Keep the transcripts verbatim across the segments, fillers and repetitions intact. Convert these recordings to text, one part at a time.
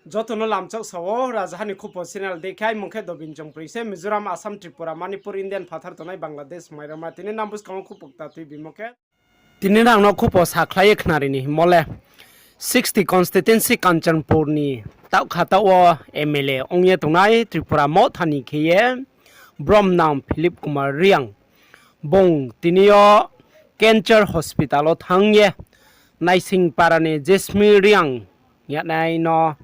Joto no lamchak sa ou, Rajaha ni Khupo channel dei khe, aimung khe Dobin Chongproi se, Mizoram, Assam, Tripura, Manipur, Indian phathar tongnai Bangladesh, Mairama, tini nang buskang wo khupo kta tuibimo khe. Tini nang no khupo sakhlai ye khnari ni hingmo le, sixty constituency Kanchanpur ni taoh kha taoh wo M L A ong ye tongnai Tripura Motha ni khe ye, brom nang Philip Kumar Reang. Bung tini yo cancer hospital wo thanng ye, Naisingpara ni Jesmi Reang yanai no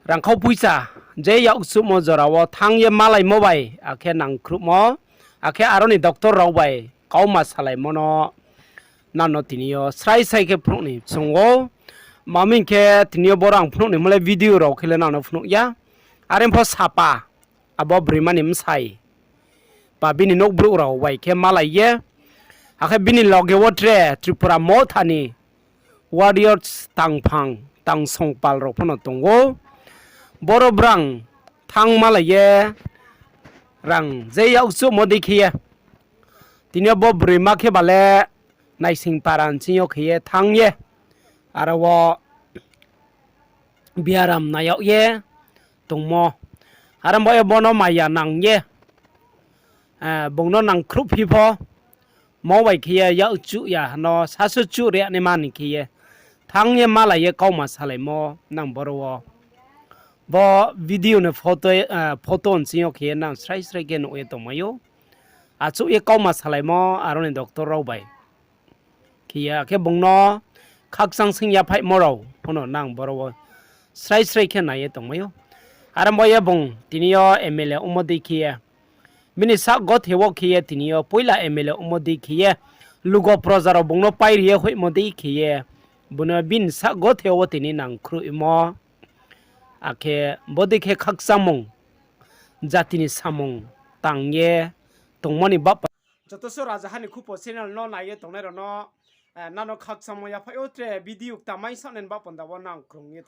rangkhau poicha je yakchuhmo jora wo thanng ye malaimo bai, akhe nangkhruhmo, akhe aro ni doctor rao bai kauma salaimo no nang no tini yo srai srai khe phnuh ni chung ou. Maming khe tini yo boro ang phnuh ni hingmo le video rao khe le nang no phnuh ya. Are pho sapa, abo broima ni bsai ba bini nouhbrouh rao bai khe malai ye, akhe bini loge wo tre Tripura Motha ni warriors tangphang, tangsongpal rao pho no tong ou. Boro brang thanng malai ye rang je yakchuhmo dei khe ye. Tini yo bo broima khe ba le Naisingpara nching yo khe ye thanng ye, aro wo biaram nai yag ye tongmo. Are bo ye bo no maya nang ye, bung no nangkhruhphi pho, mo bai khe ye yakchuh ya no sasu chuh ri naima ni khe ye, thanng ye malai ye kauma salaimo nang boro wo. Bo video ni photo, photo nching yo khe ye nang srai srai khe nuh ye tongmai ou. Achouh ye kauma salaimo aro ni doctor rao bai khe ye, akhe bung no khakchang sing yaphaihmo rao pho no nang boro wo srai srai khe nai ye tongmai ou. Are bo ye bung tini yo M L A ongmo dei khe ye, bini sak gothe wo khe ye tini yo poila M L A ongmo dei khe ye, lugo proja rao bung no pairi ye hoihmo dei khe ye, bung no bini sak gothe wo tini nangkhruhmo. Akhe bodei khe khakchangmung, jati ni samung tang ye tongmo ni baoh panda. Joto suh Rajaha ni Khupo channel no nai ye tongnai rao no, nang no khakchangmo yaphaih ou, tre video kta mai saoh nai ni baoh panda wo nang krung ye tong.